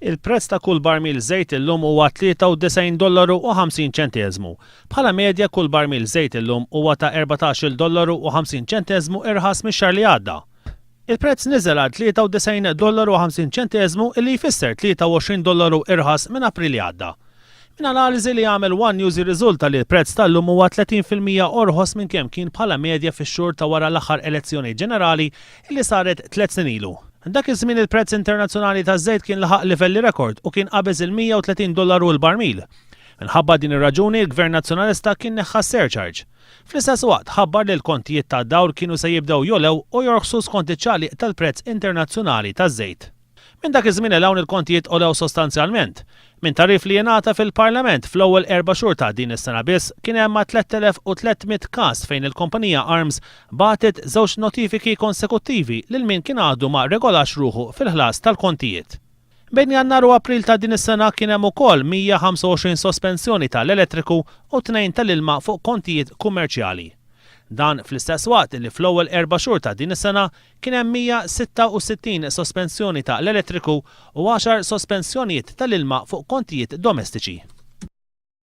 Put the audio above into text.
Il-prezz ta' kull barmil żejt illum huwa 93 dollaru u 50 ċenteżmu. Bħala medja kull barmil żejt illum huwa ta' 14-il dollaru u 50 ċenteżmu irħas mix-xahar li għadda. Il-prezz niżel għal 93 dollaru u 50 ċenteżmu illi jfisser 23 dollaru irħas minn April li għadda. Minn analiżi li għamel one News jirriżulta li l-prezz tal-lum huwa 30% orħos minn kemm kien bħala medja fix-xhur ta' wara l-aħħar elezzjoni ġenerali li saret tliet snin ilu. Dak iż-żmien il-prezz internazzjonali taż-żejt kien laħaq livelli rekord u kien qabeż il-130 dollaru l-barmil. Minħabba din ir-raġuni l-Gvern Nazzjonalista kien neħħa s-surcharge. Fl-istess waqt ħabbar li l-kontijiet tad-dawl kienu se jibdew jogħlew u jorħsu skont iċ-ċaqliq tal-prezz internazzjonali taż-żejt. Minn dak iż-żmien 'l hawn il-kontijiet għolew sostanzjalment. Minn tagħrif li ingħata fil-Parlament fl-ewwel erba' xhur ta' din is-sena biss kien hemm ma' 3,300 każ fejn il-kumpanija Arms bagħtet żewġ notifiki konsekuttivi lil min kien għadu ma rregolax ruħu fil-ħlas tal-kontijiet. Bejn Jannar u April ta' din is-sena kien hemm ukoll 125 sospensjoni tal-elettriku u tnejn tal-ilma fuq kontijiet kummerċjali. Dan fl-istess waqt li fl-ewwel erba' xhur ta' din is-sena kien hemm 166 sospensjoni ta' l-elettriku u 10 sospensjonijiet tal-ilma fuq kontijiet domestiċi.